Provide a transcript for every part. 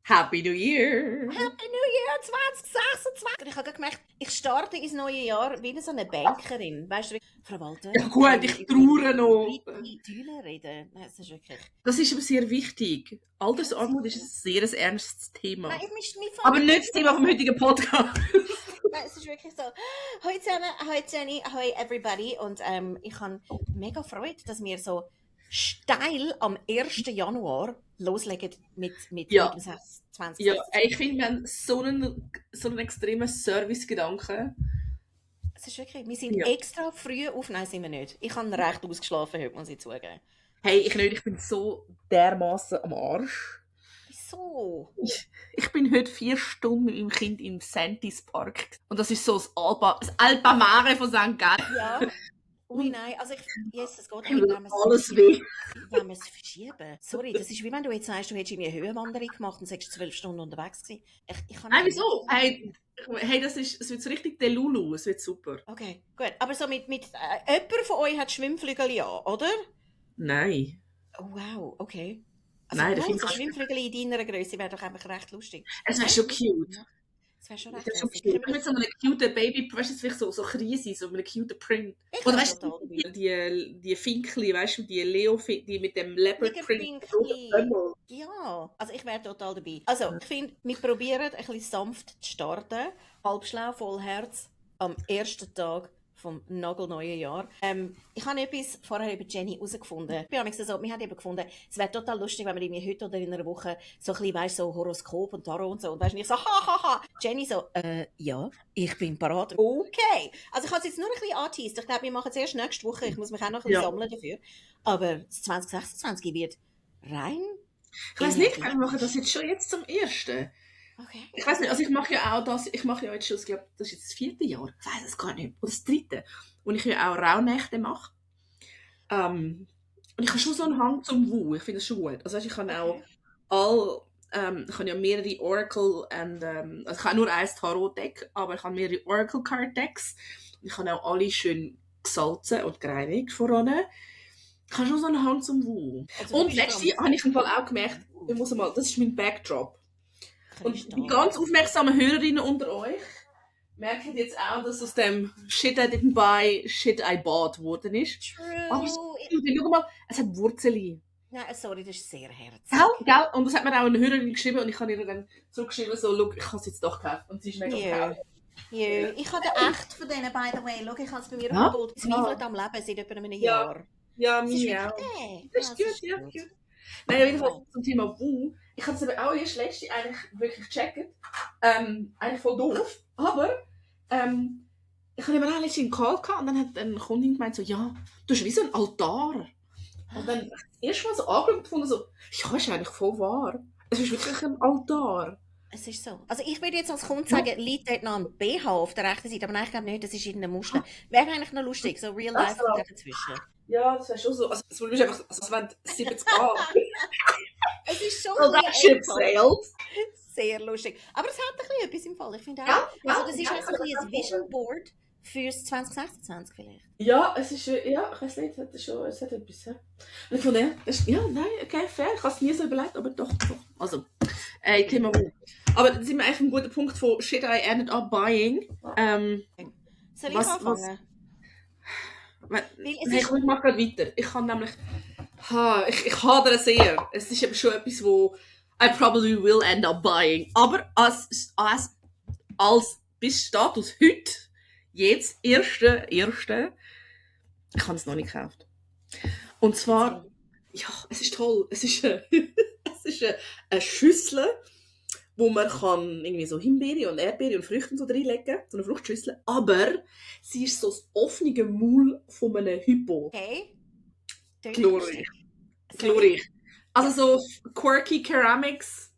Happy New Year! Happy New Year 2026! Ich habe gemerkt, ich starte ins neue Jahr wie so eine Bankerin. Weißt du, Frau Walter? Ja gut, ich traue noch. Die Düne reden. Nein, das ist wirklich... Das ist aber sehr wichtig. Altersarmut ist ein sehr ernstes Thema. Nein, aber nicht das Thema vom heutigen Podcast. Nein, es ist wirklich so. Hallo zusammen, hallo Jenny, hallo everybody. Und ich habe mega Freude, dass wir so steil am 1. Januar loslegen mit dem 20. Ja, ich finde, wir haben so einen extremen Servicegedanken. Es ist wirklich, wir sind extra früh auf, nein, sind wir nicht. Ich habe recht ausgeschlafen heute, muss ich zugeben. Hey, ich bin so dermaßen am Arsch. Wieso? Ich bin heute 4 Stunden mit meinem Kind im Santis Park. Und das ist so das Alpamare von St. Gallen. Ja. Ui, nein, also es geht nicht, wenn wir es verschieben. Sorry, das ist wie wenn du jetzt sagst, du hättest eine Höhenwanderung gemacht und sagst 12 Stunden unterwegs gewesen. Nein, wieso? Hey, es wird so richtig Delulu, es wird super. Okay, gut. Aber so mit jemand von euch hat Schwimmflügel an, oder? Nein. Oh, wow, okay. Also nein, so Schwimmflügel in deiner Größe wäre doch einfach recht lustig. Es wäre schon cute. Das wäre schon recht lustig. Mit so einem cute Baby, weißt du, vielleicht so Krise, so einem cute Print. Oder weißt du, die Finkli, weißt du, die Leo, die mit dem Leopard Print. Ja, also ich wäre total dabei. Also ich finde, wir probieren ein bisschen sanft zu starten. Halbschlau, voll Herz, am ersten Tag vom nagelneuen Jahr. Ich habe etwas vorher über Jenny herausgefunden. Wir haben eben gefunden, es wäre total lustig, wenn wir irgendwie heute oder in einer Woche so ein bisschen, weißt, so Horoskop und Tarot und so, und weißt, ich so, hahaha. Jenny so, ja, ich bin parat. Okay. Also ich habe es jetzt nur ein bisschen angeteased. Ich glaube, wir machen es erst nächste Woche. Ich muss mich auch noch ein bisschen sammeln dafür. Aber das 2026 wird rein. Ich weiß nicht, wir machen das jetzt schon jetzt zum ersten. Okay. Ich weiß nicht, also ich mache ja jetzt schon, ich glaube, das ist jetzt das 4. Jahr, ich weiß es gar nicht, oder das 3. Und ich ja auch Rauhnächte mache. Und ich habe schon so einen Hang zum Wu, ich finde das schon gut. Also ich kann auch ich habe ja mehrere Oracle und, also ich habe nur ein Tarot-Deck, aber ich habe mehrere Oracle-Card-Decks. Ich habe auch alle schön gesalzen und gereinigt voran. Ich habe schon so einen Hang zum Wu. Also und letztes Jahr habe ich im Fall auch gemerkt, das ist mein Backdrop. Und die ganz aufmerksamen Hörerinnen unter euch merken jetzt auch, dass aus dem Shit I didn't buy, Shit I bought geworden ist. True. Aber schau mal, es hat Wurzeln. Nein, sorry, das ist sehr herzig. Gell? Und das hat mir auch eine Hörerin geschrieben und ich habe ihr dann zurückgeschrieben, so, look, ich habe es jetzt doch gekauft. Und sie ist mega proud. Yeah. Ich habe den echt von denen, by the way. Look, ich habe es bei mir aufgeholt. Zweifelt am Leben seit etwa einem Jahr. Ja, mir auch. Das ist gut, ja, gut. Nein, auf jeden Fall zum Thema Wu. Ich habe es aber auch erst letzte eigentlich wirklich gecheckt. Eigentlich voll doof. Aber ich habe auch letztens einen Call gehabt und dann hat eine Kundin gemeint so, ja, du hast wie so ein Altar. Und dann erst mal so angeschaut und gefunden so, ja, ist eigentlich voll wahr. Es ist wirklich ein Altar. Es ist so. Also ich würde jetzt als Kunde sagen, liegt dort noch ein BH auf der rechten Seite, aber nein, ich glaube nicht, das ist irgendeine Muschel. Wäre eigentlich noch lustig, so real life dazwischen. Ja, das wäre schon so. Also es ist einfach, als wenn 70 Jahre. Es ist schon sehr lustig. Aber es hat ein bisschen etwas im Fall. Ich finde auch. Ja, also das ist auch so ein Vision Board fürs 2026 vielleicht. Ja, es ist, ja, ich weiß nicht, es hat etwas. Ja. Und von der, nein, okay, fair. Ich habe es nie so überlegt, aber doch. Also, Thema Wu. Aber das ist mir eigentlich ein guter Punkt von Shit I ended up buying. Soll ich anfangen? Ich mache gerade weiter. Ich kann nämlich, ich hadere sehr. Es ist eben schon etwas, wo I probably will end up buying. Aber als bis Status heute, jetzt, erste, ich habe es noch nicht gekauft. Und zwar, ja, es ist toll. Es ist eine Schüssel, wo man kann irgendwie so Himbeere und Erdbeere und Früchte und so reinlegen, so eine Fruchtschüssel. Aber sie ist so das offene Maul von einem Hypo. Okay. Glorreich. Also so quirky Ceramics.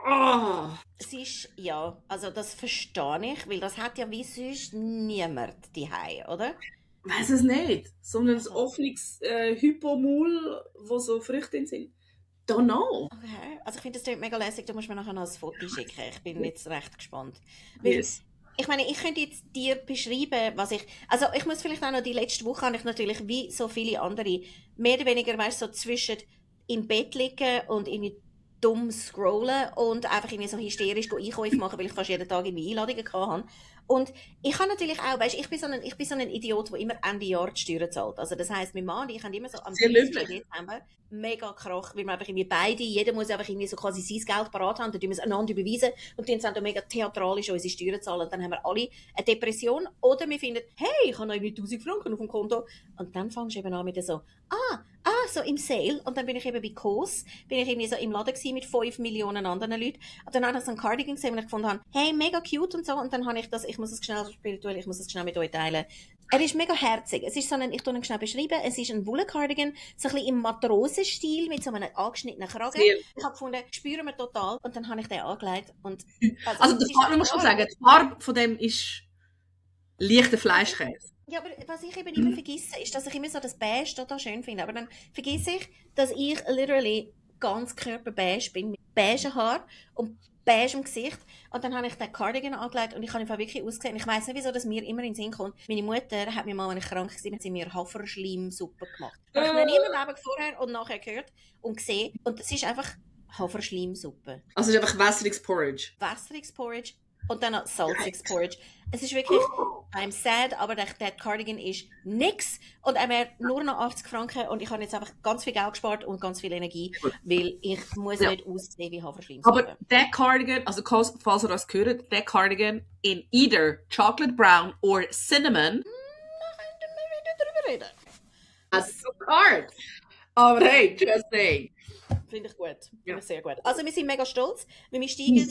Oh. Es ist, ja, also das verstehe ich, weil das hat ja wie sonst niemand daheim, oder? Weiß es nicht. So ein offenes Hypo-Maul, wo so Früchte drin sind. Don't know. Okay, also ich finde das mega lässig, du musst mir nachher noch ein Foto schicken. Ich bin jetzt recht gespannt. Yes. Ich meine, ich könnte jetzt dir beschreiben, was ich... Also ich muss vielleicht auch noch, die letzte Woche habe ich natürlich, wie so viele andere, mehr oder weniger, weißt, so zwischen im Bett liegen und irgendwie dumm scrollen und einfach irgendwie so hysterisch Einkäufe machen, weil ich fast jeden Tag irgendwie Einladungen hatte. Und ich habe natürlich auch, weißt, ich bin so ein Idiot, der immer Ende Jahr die Steuern zahlt. Also das heisst, mein Mann und ich haben immer so am Sehr 30. löblich. Dezember mega Krach, weil wir einfach irgendwie beide, jeder muss einfach irgendwie so quasi sein Geld parat haben, dann tun wir es einander überweisen und dann sind wir mega theatralisch unsere Steuern zahlen und dann haben wir alle eine Depression oder wir finden, hey, ich habe noch irgendwie 1000 Franken auf dem Konto und dann fängst du eben an mit so, so im Sale und dann bin ich eben bei Kos, bin ich irgendwie so im Laden gewesen mit 5 Millionen anderen Leuten und dann habe ich so ein Cardigan gesehen, wo ich gefunden habe, hey, mega cute und so und dann habe ich das, ich muss es schnell spirituell, ich muss es schnell mit euch teilen. Er ist mega herzig. Es ist so ein, ich tue ihn schnell beschreiben, es ist ein Wolle-Cardigan, so ein bisschen im Matrosenstil mit so einem angeschnittenen Kragen. Sehr. Ich habe gefunden, spüren wir total und dann habe ich den angelegt und Also es die Farbe, muss schon sagen, die Farbe von dem ist leichter Fleischkäse. Ja, aber was ich eben immer vergesse, ist, dass ich immer so das Beige total schön finde. Aber dann vergesse ich, dass ich literally ganz körperbeige bin, mit beigen Haar und beigem Gesicht. Und dann habe ich den Cardigan angelegt und ich habe einfach wirklich ausgesehen. Ich weiss nicht, wieso das mir immer in den Sinn kommt. Meine Mutter hat mir mal, wenn ich krank war, hat sie mir Haferschleimsuppe gemacht. Das habe ich noch nie in meinem Leben vorher und nachher gehört und gesehen. Und es ist einfach Haferschleimsuppe. Also es ist einfach wässriges Porridge. Wässriges Porridge und dann noch salziges Porridge. Es ist wirklich, I'm sad, aber der Cardigan ist nix und er wäre nur noch 80 Franken und ich habe jetzt einfach ganz viel Geld gespart und ganz viel Energie, weil ich muss nicht aussehen wie Haferschleimsuppe. Aber der Cardigan, also falls ihr das gehört, der Cardigan in either chocolate brown or cinnamon. Können wir darüber reden? That's so hard. Aber hey, just saying. Finde ich gut. Finde Ja. ich sehr gut. Also wir sind mega stolz, weil wir steigen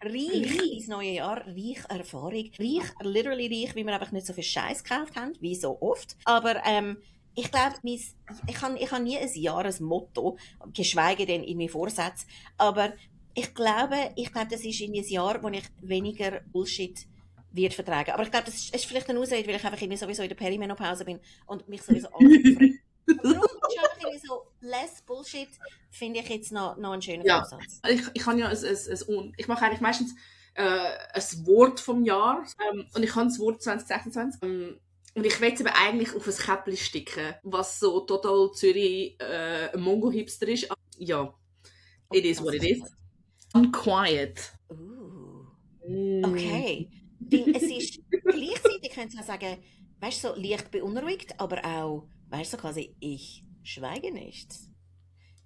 reich ins neue Jahr, reich Erfahrung, literally reich, weil wir einfach nicht so viel Scheiß gekauft haben, wie so oft. Aber ich glaube, ich habe nie ein Jahresmotto, geschweige denn in mir Vorsätze. Aber ich glaube, das ist in ein Jahr, wo ich weniger Bullshit wird vertragen. Aber ich glaube, das ist vielleicht eine Ausrede, weil ich einfach irgendwie sowieso in der Perimenopause bin und mich sowieso alles aufregt. Aber darum ist einfach irgendwie so less Bullshit, finde ich jetzt noch einen schönen Ja. Vorsatz. Ich kann ja ich mache eigentlich meistens ein Wort vom Jahr und ich habe das Wort 2026 und ich will es eben eigentlich auf ein Käppchen sticken, was so total Zürich Mongo-Hipster ist. Ja, it is what it is. Unquiet. Okay. Weil es ist gleichzeitig, könnte man sagen, weißt du, so leicht beunruhigt, aber auch, weißt du, so quasi, ich schweige nicht.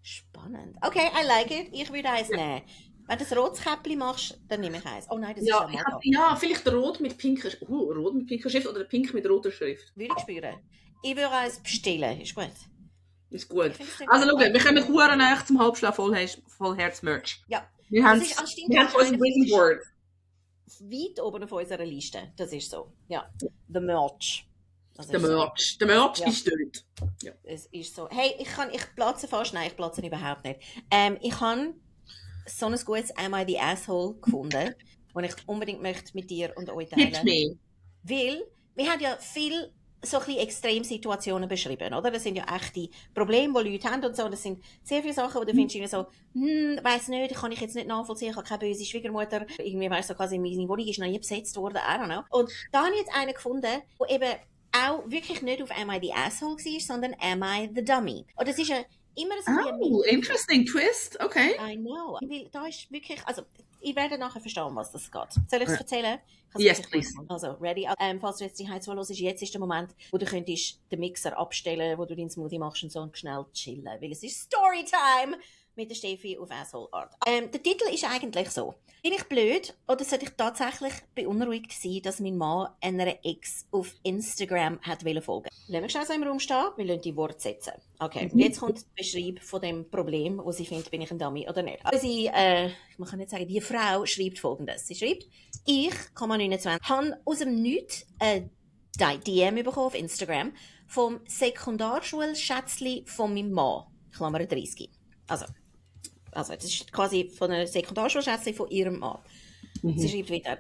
Spannend. Okay, I like it. Ich würde eins nehmen. Wenn du ein rotes Käppchen machst, dann nehme ich eins. Oh nein, das ist Ja, ein Maga. vielleicht rot mit pinker Schrift oder pink mit roter Schrift. Würde ich spüren. Ich würde eins bestellen. Ist gut. Ist gut. Ich finde es sehr Also gut. schau, wir kommen verdammt nach zum Halbschlag Vollherz-Merch. Ja. Wir haben Das ist anscheinend wir haben unser einer Vision Board. weit oben auf unserer Liste. Das ist so. Ja. The Merch. Das Der ist so. Merch. Der Merch Ja. ist dort. Es ist so. Hey, ich platze fast. Nein, ich platze überhaupt nicht. Ich habe so ein gutes Am I the Asshole gefunden, das ich unbedingt möchte mit dir und euch Hit teilen. me. Weil wir haben ja viel so ein bisschen Extremsituationen beschrieben, oder? Das sind ja echte Probleme, die Leute haben und so. Und das sind sehr viele Sachen, wo du findest irgendwie so, weiss nicht, kann ich jetzt nicht nachvollziehen, ich habe keine böse Schwiegermutter. Irgendwie, weißt du, quasi meine Wohnung ist noch nie besetzt worden, I don't know. Und da habe ich jetzt einen gefunden, der eben auch wirklich nicht auf Am I the Asshole war, sondern Am I the Dummy? Und das ist immer so ein Oh, interesting twist. Okay. I know. Weil da ist wirklich, also, ich werde nachher verstehen, was das geht. Soll ich es erzählen? Yes, please. Also, ready? Falls du jetzt die Heizung hörst, ist jetzt der Moment, wo du könntest den Mixer abstellen, wo du deinen Smoothie machst und so und schnell chillen. Weil es ist Storytime mit der Steffi auf Asshole Art. Der Titel ist eigentlich so. Bin ich blöd oder sollte ich tatsächlich beunruhigt sein, dass mein Mann einer Ex auf Instagram hat folgen? Lassen wir schnell so im Raum stehen, wir lassen die Worte setzen. Okay, jetzt kommt die Beschreibung von dem Problem, wo sie findet, bin ich ein Dummy oder nicht. Also ich kann nicht sagen, die Frau schreibt Folgendes. Sie schreibt, ich, 29, habe aus dem Nichts DM bekommen auf Instagram vom Sekundarschulschätzli von meinem Mann, Klammer 30. Also, das ist quasi von einer Sekundarschulschätzli von ihrem Mann. Sie schreibt weiter.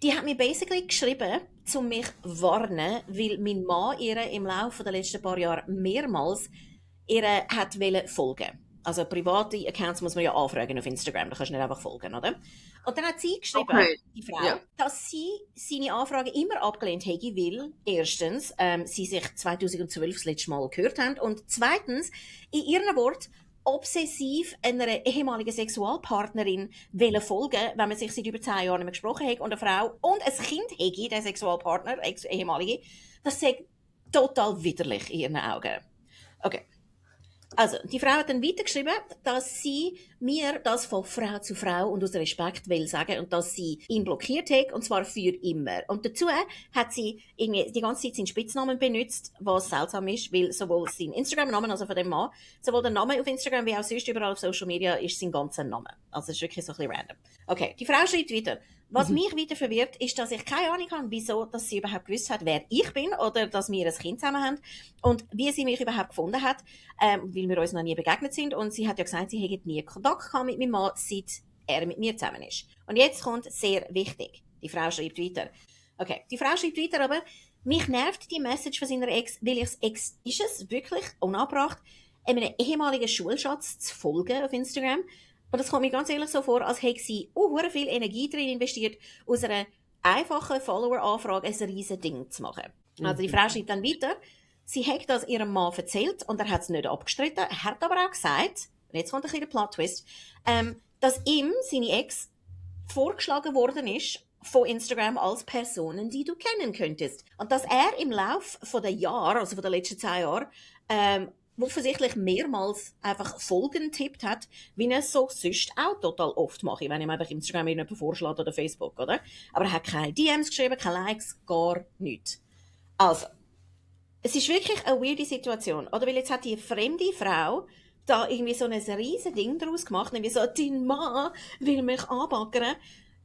Die hat mir basically geschrieben, um mich zu warnen, weil mein Mann ihr im Laufe der letzten paar Jahre mehrmals ihr hat folgen. Also private Accounts muss man ja anfragen auf Instagram, da kannst du nicht einfach folgen, oder? Und dann hat sie geschrieben, die Frau, dass sie seine Anfrage immer abgelehnt hätte, weil erstens sie sich 2012 das letzte Mal gehört haben und zweitens in ihren Worten obsessiv einer ehemaligen Sexualpartnerin folgen, wenn man sich seit über 10 Jahren nicht mehr gesprochen hat und eine Frau und ein Kind hätte, der Sexualpartner, ehemalige, das ist total widerlich in ihren Augen. Okay. Also, die Frau hat dann weitergeschrieben, dass sie mir das von Frau zu Frau und aus Respekt will sagen und dass sie ihn blockiert hat, und zwar für immer. Und dazu hat sie irgendwie die ganze Zeit seinen Spitznamen benutzt, was seltsam ist, weil sowohl sein Instagram-Namen, also von dem Mann, sowohl der Name auf Instagram wie auch sonst überall auf Social Media ist sein ganzer Name. Also, es ist wirklich so ein bisschen random. Okay, die Frau schreibt weiter. Was mich wieder verwirrt, ist, dass ich keine Ahnung habe, wieso dass sie überhaupt gewusst hat, wer ich bin oder dass wir ein Kind zusammen haben und wie sie mich überhaupt gefunden hat, weil wir uns noch nie begegnet sind. Und sie hat ja gesagt, sie hätte nie Kontakt gehabt mit meinem Mann, seit er mit mir zusammen ist. Und jetzt kommt sehr wichtig. Die Frau schreibt weiter. Okay, die Frau schreibt weiter, aber mich nervt die Message von seiner Ex, weil ist es wirklich unangebracht, einem ehemaligen Schulschatz zu folgen auf Instagram. Und das kommt mir ganz ehrlich so vor, als hätte sie viel Energie drin investiert, aus einer einfachen Follower-Anfrage ein riesen Ding zu machen. Also die Frau schreibt dann weiter, sie hat das ihrem Mann erzählt und er hat es nicht abgestritten. Er hat aber auch gesagt, und jetzt kommt ein bisschen der Plot-Twist, dass ihm, seine Ex, vorgeschlagen worden ist von Instagram als Personen, die du kennen könntest. Und dass er im Laufe der Jahre, also von den letzten 10 Jahren, offensichtlich mehrmals einfach Folgen tippt hat, wie er es so sonst auch total oft mache, wenn ich mir einfach Instagram irgendjemanden vorschlage oder Facebook, oder? Aber er hat keine DMs geschrieben, keine Likes, gar nichts. Also, es ist wirklich eine weirde Situation, oder? Weil jetzt hat die fremde Frau da irgendwie so ein riesen Ding daraus gemacht, nämlich so, dein Mann will mich anbaggern.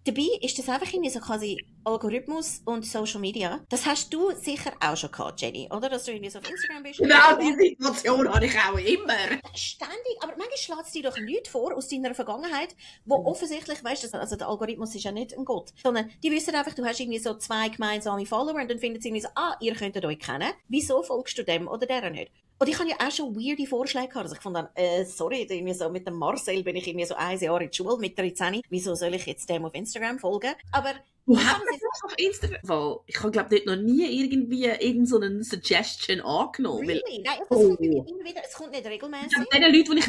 Dabei ist das einfach irgendwie so quasi Algorithmus und Social Media. Das hast du sicher auch schon gehabt, Jenny, oder? Dass du irgendwie so auf Instagram bist. Genau, die Situation habe ich auch immer. Ständig, aber manchmal schlägt es dir doch nichts vor aus deiner Vergangenheit, wo offensichtlich, weißt du, also der Algorithmus ist ja nicht ein Gott, sondern die wissen einfach, du hast irgendwie so 2 gemeinsame Follower und dann finden sie irgendwie so, ihr könntet euch kennen. Wieso folgst du dem oder der nicht? Und ich habe ja auch schon weirde Vorschläge gehabt. Also ich fand dann, sorry, irgendwie so mit dem Marcel bin ich irgendwie so 1 Jahr in die Schule mit 13. Wieso soll ich jetzt dem auf Instagram folgen? Aber du hast das auf Instagram? Weil ich habe, glaube ich, noch nie irgendwie irgendeine Suggestion angenommen. Really? Nein, das kommt immer wieder, es kommt nicht regelmäßig. Den Leuten, die ich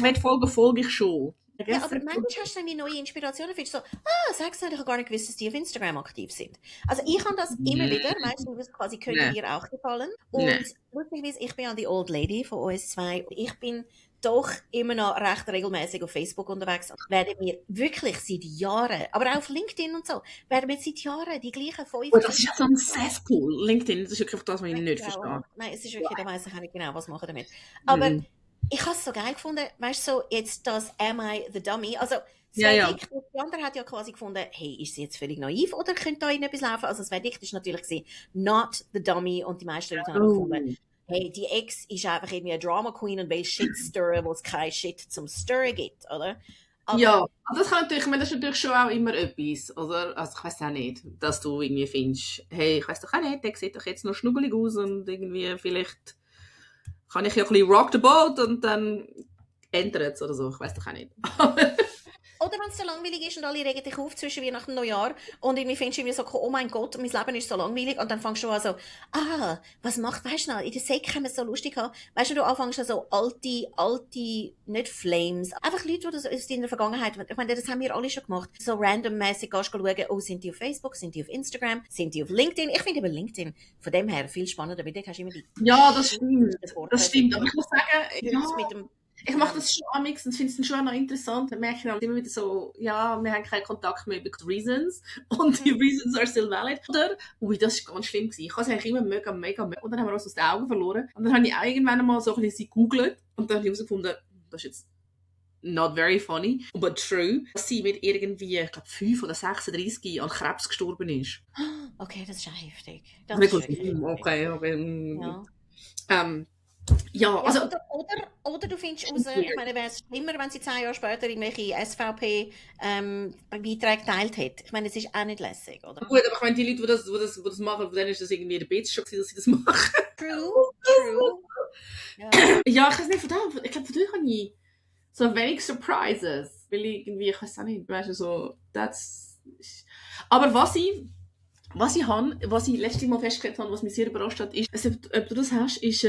folge ich schon. Ja, aber manchmal hast du dann neue Inspirationen, findest du so, sagst du, ich habe gar nicht gewusst, dass die auf Instagram aktiv sind. Also ich habe das immer wieder, meistens quasi könnte dir auch gefallen. Und lustigerweise, ich bin ja die Old Lady von uns 2. Ich bin doch immer noch recht regelmäßig auf Facebook unterwegs. Werden wir wirklich seit Jahren, aber auch auf LinkedIn und so, werden wir seit Jahren die gleichen 5... Oh, das ist ja so ein Cesspool. LinkedIn, das ist wirklich das, was ich nicht verstehe. Nein, es ist wirklich, da weiss ich auch nicht genau, was machen damit. Aber ich habe es so geil gefunden, weißt du, so jetzt das Am I the Dummy? Also, die andere hat ja quasi gefunden, hey, ist sie jetzt völlig naiv oder könnte da ihnen etwas laufen? Also, Sven Dicht ist natürlich gewesen, not the Dummy, und die meisten Leute haben gefunden, hey, die Ex ist einfach irgendwie eine Drama Queen und will Shit stirren, wo es kein Shit zum Stirren gibt, oder? Aber ja, das kann natürlich, ich meine, das ist natürlich schon auch immer etwas, oder? Also ich weiss auch nicht, dass du irgendwie findest, hey, ich weiss doch auch nicht, der sieht doch jetzt noch schnuggelig aus und irgendwie vielleicht kann ich ja ein bisschen rock the boat und dann ändert es oder so, ich weiss doch auch nicht. Oder wenn es so langweilig ist und alle regen dich auf zwischen Weihnachten und Neujahr und irgendwie findest du irgendwie so, oh mein Gott, mein Leben ist so langweilig, und dann fängst du an so, was macht, weißt du noch, in der Säcke haben wir es so lustig gehabt, weißt du, du anfängst an so alte, nicht Flames, einfach Leute, die das aus deiner Vergangenheit, ich meine, das haben wir alle schon gemacht, so randommäßig gehst du schauen, oh, sind die auf Facebook, sind die auf Instagram, sind die auf LinkedIn? Ich finde aber LinkedIn von dem her viel spannender, weil dort hast du immer die... Ja, das stimmt, aber ich muss sagen, ich mache das schon amix und finde es dann schon auch noch interessant. Wir merken halt immer wieder so, ja, wir haben keinen Kontakt mehr über die Reasons und die Reasons are still valid. Oder, das war ganz schlimm gewesen. Ich habe es eigentlich immer mega. Und dann haben wir uns aus den Augen verloren. Und dann habe ich auch irgendwann einmal so ein bisschen gegoogelt und dann habe ich herausgefunden, das ist jetzt not very funny, but true, dass sie mit irgendwie, ich glaube, 5 oder 36 an Krebs gestorben ist. Okay, das ist ja heftig. Das ist heftig. Okay. Ja, also... Oder du findest raus, ich meine, wäre es schlimmer, wenn sie 10 Jahre später irgendwelche SVP-Beiträge geteilt hätte. Ich meine, es ist auch nicht lässig, oder? Gut, aber ich meine, die Leute, die das machen, von denen ist das irgendwie der Bitch schon, dass sie das machen. True. Ja, ich weiß nicht, ich glaube, von denen habe ich so wenig Surprises. Weil irgendwie, ich weiß auch nicht, weißt du, so, aber was ich letztes Mal festgestellt habe, was mich sehr überrascht hat, ist, ob du das hast, ist,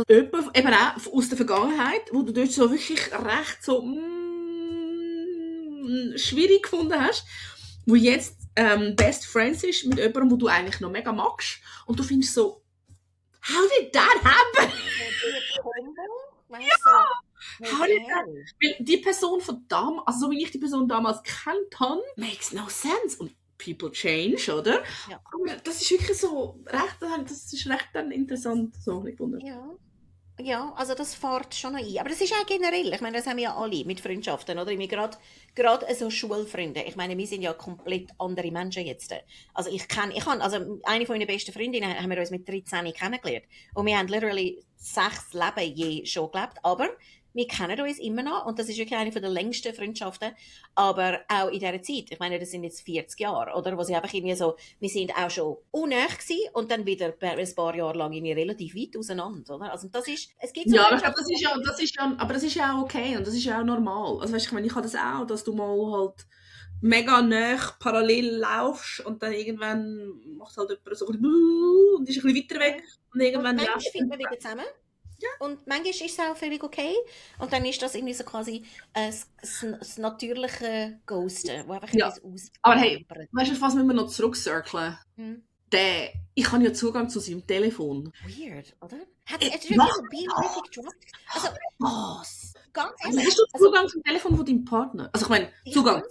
dass jemand, eben auch aus der Vergangenheit, wo du dort so wirklich recht so schwierig gefunden hast, wo jetzt Best Friends ist mit jemandem, wo du eigentlich noch mega magst und du findest so, how did that happen? How did that? Weil die Person von damals, also so wie ich die Person damals kennt habe, makes no sense. Und people change, oder? Ja. Aber das ist wirklich so recht, das ist recht dann interessant. So, nicht wundern. Ja, also das fährt schon noch ein. Aber das ist auch generell, ich meine, das haben wir ja alle mit Freundschaften, oder? Gerade so Schulfreunde. Ich meine, wir sind ja komplett andere Menschen jetzt. Also also eine von meinen besten Freundinnen haben wir uns mit 13 kennengelernt. Und wir haben literally 6 Leben je schon gelebt. Aber wir kennen uns immer noch und das ist wirklich eine der längsten Freundschaften. Aber auch in dieser Zeit, ich meine, das sind jetzt 40 Jahre, oder? Wo sie einfach irgendwie so, wir sind auch schon unnäher gewesen und dann wieder ein paar Jahre lang irgendwie relativ weit auseinander, oder? Also das ist, es gibt so ja, aber ich glaube, aber das ist ja auch okay und das ist ja auch normal. Also weißt du, ich habe das auch, dass du mal halt mega nah parallel laufst und dann irgendwann macht halt jemand so ein bisschen und ist ein bisschen weiter weg und irgendwann und manchmal findet man wieder zusammen. Ja. Und manchmal ist es auch völlig okay. Und dann ist das irgendwie so quasi das natürliche Ghosten, wo einfach etwas aus. Aber hey, weißt du, was müssen wir noch zurückcirkeln? Ich habe ja Zugang zu seinem Telefon. Weird, oder? Hat er wirklich so richtig gedroppt? Also, was? Ganz ehrlich. Hast du Zugang zum Telefon von deinem Partner? Also ich meine, Zugang.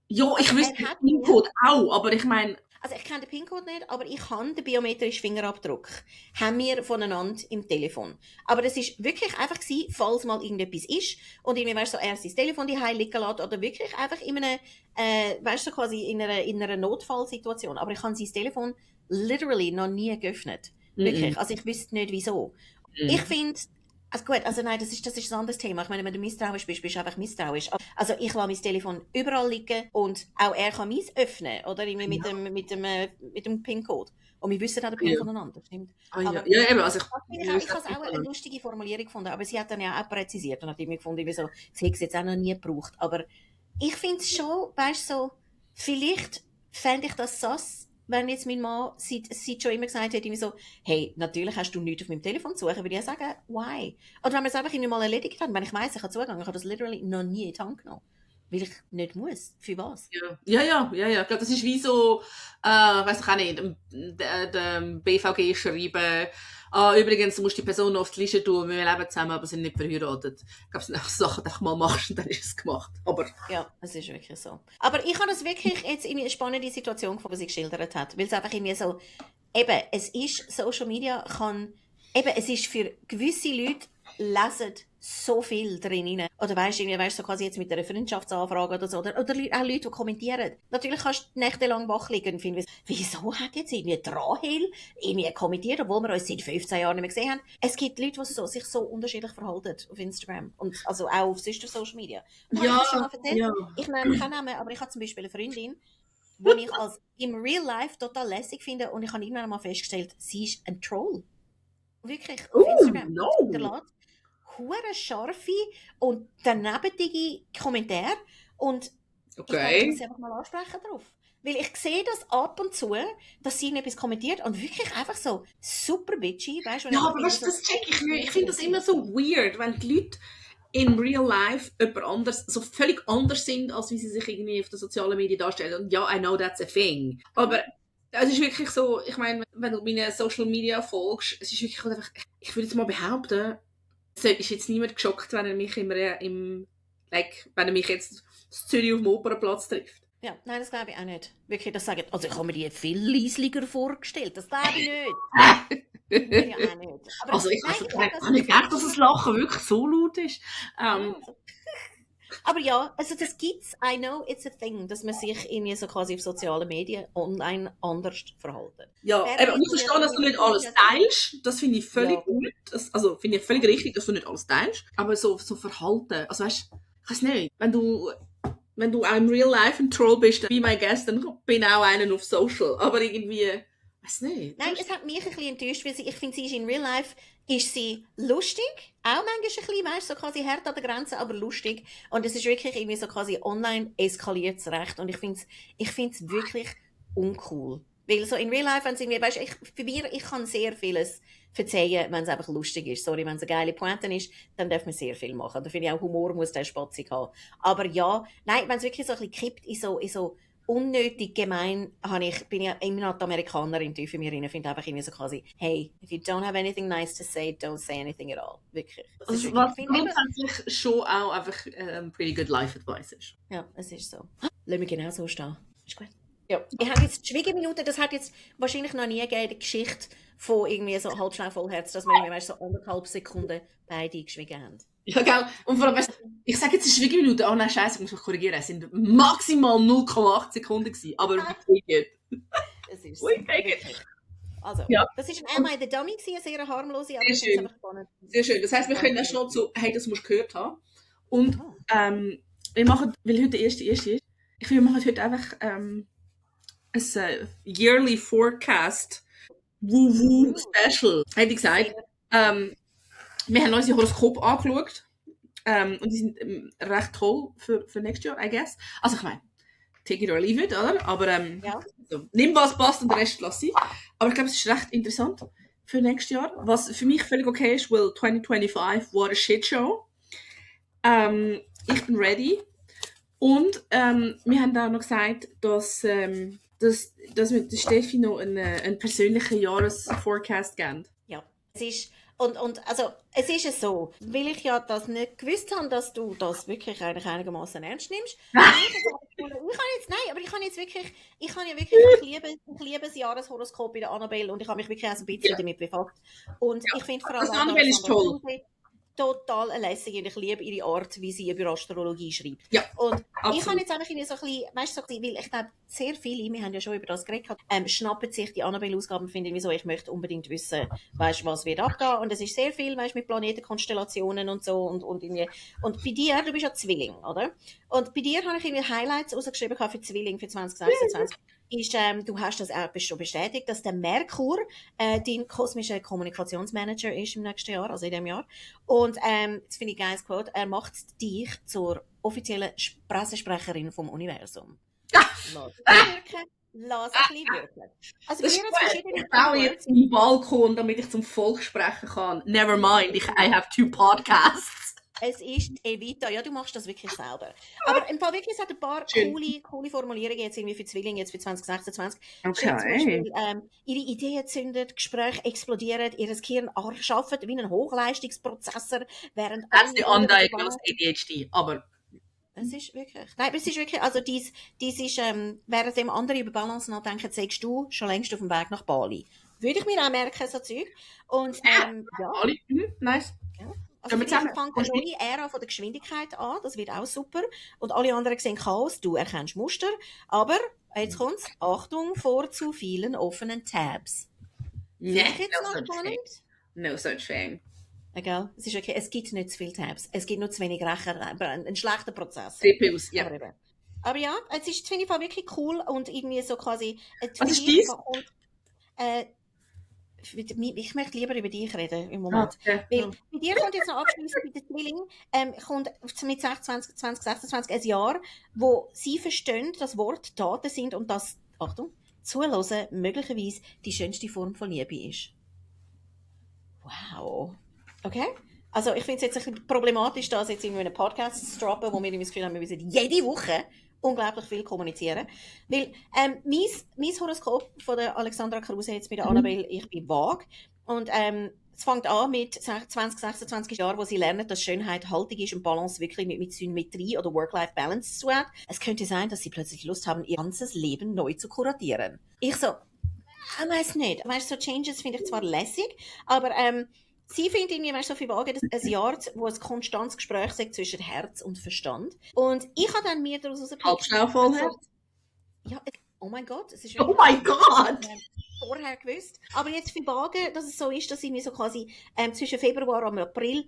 Ja, ich wüsste den PIN-Code auch, aber ich meine... Also ich kenne den PIN-Code nicht, aber ich habe den biometrischen Fingerabdruck. Haben wir voneinander im Telefon. Aber das ist wirklich einfach gewesen, falls mal irgendetwas ist und irgendwie, weißt du, so, er sein Telefon die liegen lässt oder wirklich einfach in einer, weißt du, so quasi in einer Notfallsituation. Aber ich habe sein Telefon literally noch nie geöffnet. Wirklich. Also ich wüsste nicht, wieso. Ich finde, also gut, also nein, das ist ein anderes Thema. Ich meine, wenn du misstrauisch bist, bist du einfach misstrauisch. Also ich lasse mein Telefon überall liegen und auch er kann meins öffnen, oder? Mit dem PIN-Code. Und wir wissen auch den PIN voneinander, stimmt? Aber eben, also ich habe auch eine lustige Formulierung gefunden, aber sie hat dann ja auch präzisiert und hat irgendwie gefunden, so, sie hätte es jetzt auch noch nie gebraucht. Aber ich finde es schon, weißt du, so, vielleicht fände ich das sass, wenn jetzt mein Mann seit schon immer gesagt hätte, so, hey, natürlich hast du nichts auf meinem Telefon zu suchen, würde ich sagen, why? Oder wenn wir es einfach irgendwie mal erledigt haben, wenn ich weiss, ich habe Zugang, ich habe das literally noch nie in die Hand genommen. Weil ich nicht muss. Für was? Ja. Ich glaube, das ist wie so, weiß ich auch nicht, dem BVG schreiben, übrigens, du musst die Person auf die Liste tun, wir leben zusammen, aber sind nicht verheiratet. Ich glaube, es sind auch Sachen, die du mal machst und dann ist es gemacht. Aber ja, es ist wirklich so. Aber ich habe das wirklich jetzt in eine spannende Situation gefunden, was sie geschildert hat. Weil es einfach irgendwie so, eben, es ist, Social Media es ist für gewisse Leute, lesen so viel drin rein. Oder weißt du, so quasi jetzt mit einer Freundschaftsanfrage oder so. Oder auch Leute, die kommentieren. Natürlich kannst du nächtelang wach liegen und finden, wieso hat jetzt irgendwie Rahel irgendwie kommentiert, obwohl wir uns seit 15 Jahren nicht mehr gesehen haben. Es gibt Leute, die sich so unterschiedlich verhalten auf Instagram. Und also auch auf sonst Social Media. Und habe ich das schon mal erzählt? Ja. Ich nenne keinen Namen, aber ich habe zum Beispiel eine Freundin, die ich als im Real Life total lässig finde und ich habe irgendwann mal festgestellt, sie ist ein Troll. Wirklich, auf Instagram. No. Hure scharfe und danebendige Kommentare und okay. Ich muss einfach mal ansprechen drauf. Weil ich sehe das ab und zu, dass sie etwas kommentiert und wirklich einfach so super bitchy, weißt du? Ja, aber weißt du, das check ich nicht. Ich finde das immer so weird, wenn die Leute in real life jemand anders, so völlig anders sind, als wie sie sich irgendwie auf den sozialen Medien darstellen. Und ja, I know that's a thing. Aber es ist wirklich so, ich meine, wenn du meinen Social Media folgst, es ist wirklich einfach, ich würde jetzt mal behaupten, es ist jetzt niemand geschockt, wenn er mich wenn er mich jetzt in Zürich auf dem Opernplatz trifft. Ja, nein, das glaube ich auch nicht. Wirklich, das sagen, also ich habe mir die viel leislicher vorgestellt, das glaube ich nicht. Ja, auch nicht. Aber also ich habe nicht gedacht, dass das Lachen wirklich so laut ist. Aber ja, also das gibt's, I know it's a thing, dass man sich irgendwie so quasi auf sozialen Medien online anders verhalten. Ja, aber ich verstehe, dass du nicht alles teilst, das finde ich völlig gut, also finde ich völlig richtig, dass du nicht alles teilst, aber so Verhalten, also weißt du, ich weiß nicht, wenn du auch im Real Life ein Troll bist, dann be my guest, dann bin ich auch einen auf Social, aber irgendwie, weiß nicht. Nein, es hat mich ein bisschen enttäuscht, weil ich finde, sie ist in Real Life, ist sie lustig, auch manchmal ein bisschen, weißt du, so quasi hart an der Grenze, aber lustig. Und es ist wirklich irgendwie so quasi online eskaliert recht. Und ich finde es wirklich uncool. Weil so in Real Life, wenn es irgendwie, weißt, ich kann sehr vieles verzeihen, wenn es einfach lustig ist. Sorry, wenn es eine geile Pointe ist, dann darf man sehr viel machen. Da finde ich auch, Humor muss der spatzig haben. Aber ja, nein, wenn es wirklich so ein bisschen kippt in so unnötig gemein, bin ich immer noch die Amerikanerin tief in mir rein, finde einfach irgendwie so quasi, hey, if you don't have anything nice to say, don't say anything at all. Wirklich. Also, was grundsätzlich schon auch einfach pretty good life advice ist. Ja, es ist so. Lass mich genau so stehen. Ist gut. Ja. Ich habe jetzt die Schwiegeminute, das hat jetzt wahrscheinlich noch nie gegeben in der Geschichte von irgendwie so halbschnell Vollherz, dass wir irgendwie, weißt, so 1,5 Sekunden beide geschwiegen haben. Ja, gell. Und vor allem, weißt, ich sage jetzt eine Schwiegeminute, oh nein, scheiße, ich muss mich korrigieren, es sind maximal 0,8 Sekunden gewesen, aber we take it. Es ist We take it. Also, ja. Das war ein Am I the Dummy, eine sehr harmlose, aber sehr schön. Spannend. Sehr schön. Das heisst, wir können auch schon so, hey, das musst du gehört haben. Und wir machen, weil heute der erste ist, ich finde, wir machen heute einfach ein Yearly Forecast Woo-Woo Special. Hätte ich gesagt. Wir haben unsere Horoskop angeschaut. Und die sind recht toll für nächstes Jahr, I guess. Also ich meine, take it or leave it, oder? Aber so, nimm was passt und den Rest lasse ich. Aber ich glaube, es ist recht interessant für nächstes Jahr. Was für mich völlig okay ist, weil 2025, what a shit show. Ich bin ready. Und wir haben auch noch gesagt, dass wir der Steffi noch einen persönlichen Jahresforecast geben. Ja, es ist... Und also, es ist es so, weil ich ja das nicht gewusst habe, dass du das wirklich eigentlich einigermaßen ernst nimmst. Ich liebe das Jahreshoroskop bei der Annabelle und ich habe mich wirklich auch ein bisschen damit befasst. Und ich finde vor allem das Annabelle ist toll. Total lässig und ich liebe ihre Art, wie sie über Astrologie schreibt. Ja, und absolut. Ich habe jetzt einfach so ein bisschen, weißt du, weil ich glaube, sehr viele, wir haben ja schon über das geredet, schnappen sich die Annabelle-Ausgaben, finden wieso, ich möchte unbedingt wissen, weißt du, was wird abgehen. Und es ist sehr viel, weißt du, mit Planetenkonstellationen und so und irgendwie. Und bei dir, du bist ja Zwilling, oder? Und bei dir habe ich irgendwie Highlights rausgeschrieben für Zwilling für 2026. Du hast das auch schon bestätigt, dass der Merkur dein kosmischer Kommunikationsmanager ist im nächsten Jahr, also in diesem Jahr. Und das finde ich ein geiles Quote, er macht dich zur offiziellen Pressesprecherin vom Universum. Lass ein bisschen wirken. Also das ist ich baue jetzt meinen Balkon, damit ich zum Volk sprechen kann. Never mind, I have 2 podcasts. Es ist Evita. Ja, du machst das wirklich selber. Aber im Fall wirklich, es hat ein paar coole Formulierungen jetzt irgendwie für Zwillinge, jetzt für 2026. Okay. Zum Beispiel, ihre Ideen zünden, Gespräche explodieren, ihr Gehirn arbeitet wie ein Hochleistungsprozessor, während That's the undiagnosed ADHD, aber... Es ist wirklich... Nein, aber es ist wirklich... Also, dies ist... während dem andere über Balance nachdenken, sagst du schon längst auf dem Weg nach Bali. Würde ich mir auch merken, so Zeug. Und, ja. Bali, nice. Ja. Also ich fange eine neue Ära von der Geschwindigkeit an, das wird auch super. Und alle anderen sehen Chaos, du erkennst Muster. Aber, jetzt kommt's, Achtung vor zu vielen offenen Tabs. Jetzt noch spannend? No such thing. Egal, es ist okay, es gibt nicht zu viele Tabs. Es gibt nur zu wenig Rechner, ein schlechter Prozess. CPUs, ja. Aber ja, es ist, finde ich, wirklich cool und irgendwie so quasi... Was ist dies? Ich möchte lieber über dich reden im Moment. Weil bei dir kommt jetzt noch abschließend bei den Zwillingen, kommt mit 2026 ein Jahr, wo sie verstehen, dass Worte Taten sind und dass, Achtung, Zuhören möglicherweise die schönste Form von Liebe ist. Wow. Okay? Also ich finde es jetzt ein bisschen problematisch, das jetzt in einem Podcast zu droppen, wo wir das Gefühl haben, wir müssen jede Woche unglaublich viel kommunizieren. Weil mein Horoskop von der Alexandra Kruse jetzt mit der Annabelle, ich bin vage. Und es fängt an mit 26 Jahren, wo sie lernen, dass Schönheit haltig ist und Balance wirklich mit Symmetrie oder Work-Life-Balance zu hat. Es könnte sein, dass sie plötzlich Lust haben, ihr ganzes Leben neu zu kuratieren. Ich so, ich weiß nicht. Weißt du, so Changes finde ich zwar lässig, aber sie findet irgendwie, weißt du, so viel vage, ein Jahr, wo ein konstantes Gespräch sagt zwischen Herz und Verstand. Und ich habe dann mir daraus Halbschnell Vollherz? Ja, oh mein Gott, es ist oh mein Gott! Vorher gewusst. Aber jetzt für vage, dass es so ist, dass irgendwie so quasi zwischen Februar und April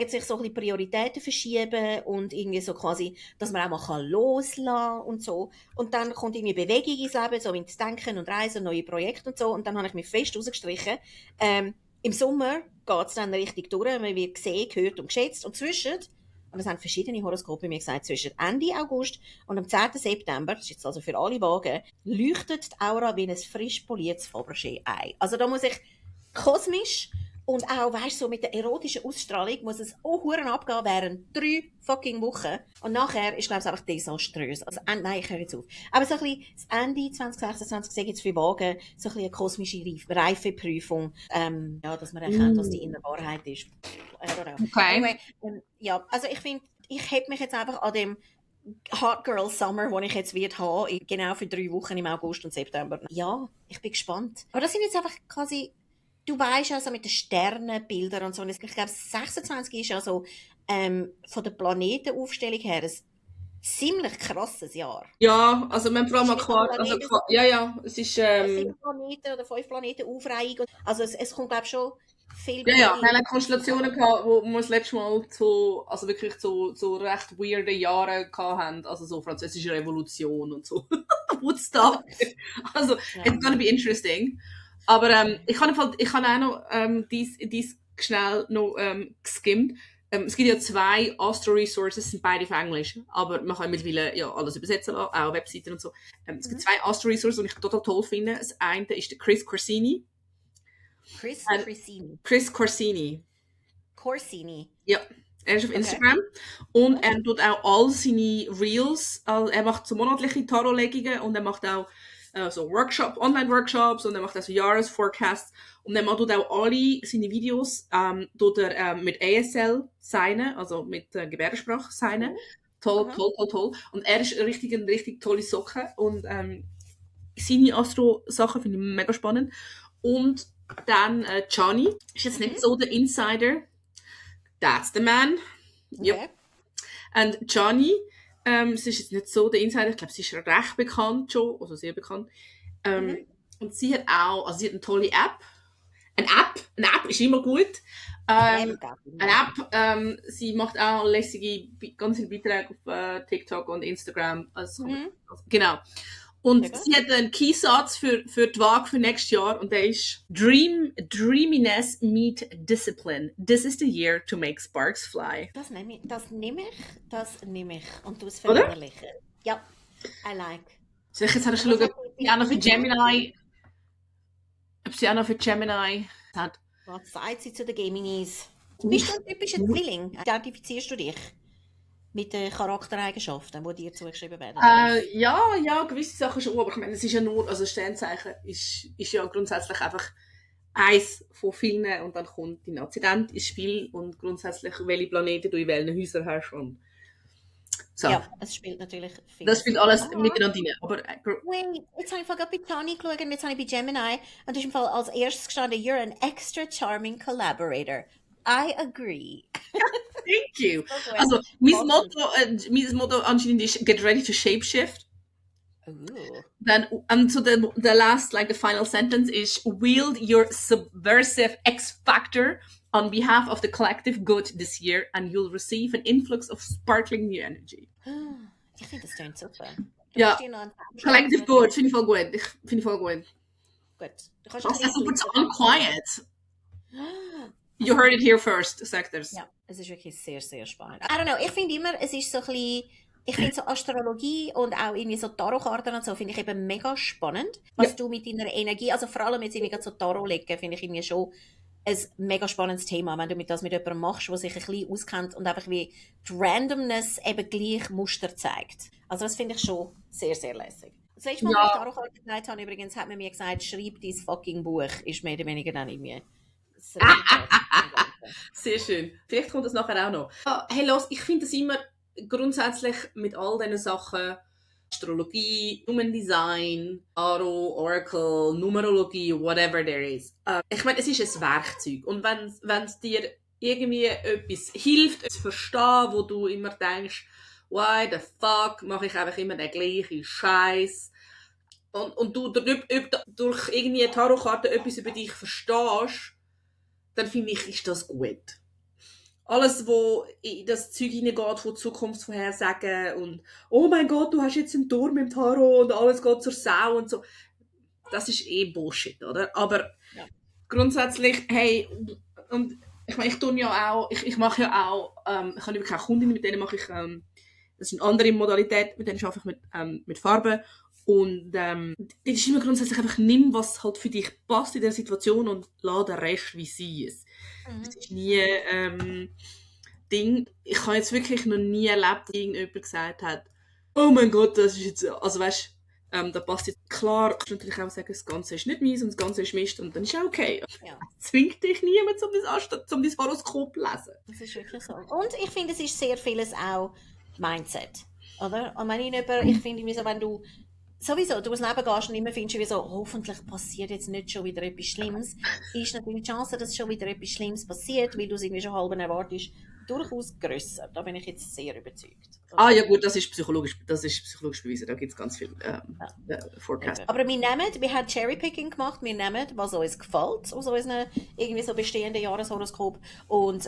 sich so ein bisschen Prioritäten verschieben und irgendwie so quasi, dass man auch mal loslassen kann und so. Und dann kommt irgendwie Bewegung ins Leben, so ins Denken und Reisen, neue Projekte und so. Und dann habe ich mich fest rausgestrichen. Im Sommer geht es dann richtig durch, man wird gesehen, gehört und geschätzt. Und zwischen und es haben verschiedene Horoskope mir gesagt, zwischen Ende August und am 10. September, das ist jetzt also für alle Wagen, leuchtet die Aura wie ein frisch poliertes Fabergé-Ei. Also da muss ich kosmisch und auch, weißt du, so mit der erotischen Ausstrahlung muss es auch Huren abgehen während 3 fucking Wochen. Und nachher ist, glaube ich, einfach desaströs. Also, nein, ich höre jetzt auf. Aber so ein bisschen, das Ende 2026, sage ich jetzt für Wagen, so ein bisschen eine kosmische Reifeprüfung, ja, dass man erkennt, was die innere Wahrheit ist. I don't know. Okay. Anyway, ja, also ich finde, ich heb mich jetzt einfach an dem Hot Girl Summer, den ich jetzt wird haben, genau für 3 Wochen im August und September. Ja, ich bin gespannt. Aber das sind jetzt einfach quasi, du weißt ja, so mit den Sternenbildern und so, und ich glaube, 26 ist ja so von der Planetenaufstellung her ein ziemlich krasses Jahr. Ja, also wir haben vor allem Ist mit klar, den also Planeten ja, es ist, 7 Planeten oder 5 Planeten Aufreihung. Also es kommt, glaube ich, schon viel ja, mehr wir haben Konstellationen gehabt, wo wir das letzte Mal so, also wirklich so recht weirde Jahre gehabt haben, also so französische Revolution und so. Woodstock. Also, it's gonna be interesting. Aber ich habe auch noch dies schnell noch geskimmt. Es gibt ja 2 Astro-Resources, sind beide auf Englisch, aber man kann mittlerweile ja alles übersetzen lassen, auch Webseiten und so. Es gibt 2 Astro-Resources, die ich total toll finde. Das eine ist der Chris Corsini. Chris Corsini. Corsini. Ja, er ist auf Instagram. Und er tut auch all seine Reels, er macht so monatliche Tarotlegungen und er macht auch so Online-Workshops und er macht auch so Jahresforecasts und er tut auch alle seine Videos tut er, mit ASL signen, also mit Gebärdensprache signen. Toll. Und er ist eine richtig tolle Socke und seine Astro-Sachen finde ich mega spannend. Und dann Johnny ist jetzt nicht so der Insider. That's the man. Yep. Und Johnny, sie ist jetzt nicht so der Insider, ich glaube, sie ist recht bekannt schon, also sehr bekannt. Und sie hat auch, also sie hat eine tolle App. Eine App ist immer gut. Eine App, sie macht auch lässige, ganz viele Beiträge auf TikTok und Instagram. Also, genau. Und sie hat einen Keysatz für die Waage für nächstes Jahr und der ist Dreaminess meet Discipline. This is the year to make sparks fly. Das nehme ich und du es verinnerlichen. Ja, I like. Soll ich jetzt schauen, ob sie auch noch für Gemini hat? Was sagt sie zu den Geminis? Bist du ein typischer Zwilling? Identifizierst du dich mit den Charaktereigenschaften, die dir zugeschrieben werden? Ja, gewisse Sachen schon, aber ich meine, es ist ja nur, also Sternzeichen ist ja grundsätzlich einfach eins von vielen und dann kommt dein Aszendent ins Spiel und grundsätzlich, welche Planeten du in welchen Häusern hast und so. Ja, es spielt natürlich viel. Das spielt alles miteinander rein. Aber wait, jetzt habe ich gerade bei Tani geschaut und jetzt habe ich bei Gemini und das ist im Fall als erstes gestanden, you're an extra charming collaborator. I agree. Thank you. Also, mein Motto anscheinend ist get ready to shapeshift. Then, so the last, like the final sentence is wield your subversive X factor on behalf of the collective good this year and you'll receive an influx of sparkling new energy. Ich finde, das klingt super. Ja, collective good, finde ich voll gut. Gut. Du kannst super so unquiet. You heard it here first, sagt er's. Ja, es ist wirklich sehr, sehr spannend. I don't know, ich finde immer, es ist so ein bisschen, ich finde so Astrologie und auch irgendwie so Tarotkarten und so, finde ich eben mega spannend, was du mit deiner Energie, also vor allem jetzt irgendwie so Tarot legen, finde ich irgendwie schon ein mega spannendes Thema, wenn du das mit jemandem machst, der sich ein bisschen auskennt und einfach wie die Randomness eben gleich Muster zeigt. Also das finde ich schon sehr, sehr lässig. Das letzte Mal, als ich Tarotkarten gesagt habe, übrigens, hat man mir gesagt, schreib dein fucking Buch, ist mehr oder weniger dann irgendwie... Sehr schön. Vielleicht kommt das nachher auch noch. Hey, los, ich finde das immer grundsätzlich mit all diesen Sachen, Astrologie, Human Design, Tarot, Oracle, Numerologie, whatever there is. Ich meine, es ist ein Werkzeug. Und wenn es dir irgendwie etwas hilft, zu verstehen, wo du immer denkst, why the fuck mache ich einfach immer den gleichen Scheiß und du durch irgendwie eine Tarotkarte etwas über dich verstehst, dann finde ich, ist das gut. Alles, wo in das Zeug hineingeht von Zukunftsvorhersagen und oh mein Gott, du hast jetzt einen Turm im Tarot und alles geht zur Sau und so, das ist Bullshit, oder? Aber grundsätzlich, hey, und Ich meine, ich mache ja auch, ich habe wirklich auch Kundinnen, mit denen mache ich, das ist eine andere Modalität, mit denen arbeite ich mit Farben. Und das ist immer grundsätzlich einfach, nimm, was halt für dich passt in der Situation und lass den Rest wie sie es. Das ist nie Ding. Ich habe jetzt wirklich noch nie erlebt, dass irgendjemand gesagt hat, oh mein Gott, das ist jetzt, also weißt da passt jetzt klar, kannst du natürlich auch sagen, das Ganze ist nicht meins und das Ganze ist Mist und dann ist auch okay. Ja. Zwingt dich niemand, um dein Horoskop zu lesen. Das ist wirklich so. Und ich finde, es ist sehr vieles auch Mindset. Oder? Und ich finde, wenn du sowieso durchs Leben gehst und immer findest, wie so, hoffentlich passiert jetzt nicht schon wieder etwas Schlimmes, ist natürlich die Chance, dass schon wieder etwas Schlimmes passiert, weil du es irgendwie schon halb erwartest, durchaus grösser. Da bin ich jetzt sehr überzeugt. Ja gut, das ist psychologisch bewiesen. Da gibt es ganz viel Forecast. Aber wir haben Cherrypicking gemacht, wir nehmen, was uns gefällt, aus unseren irgendwie so bestehenden Jahreshoroskop und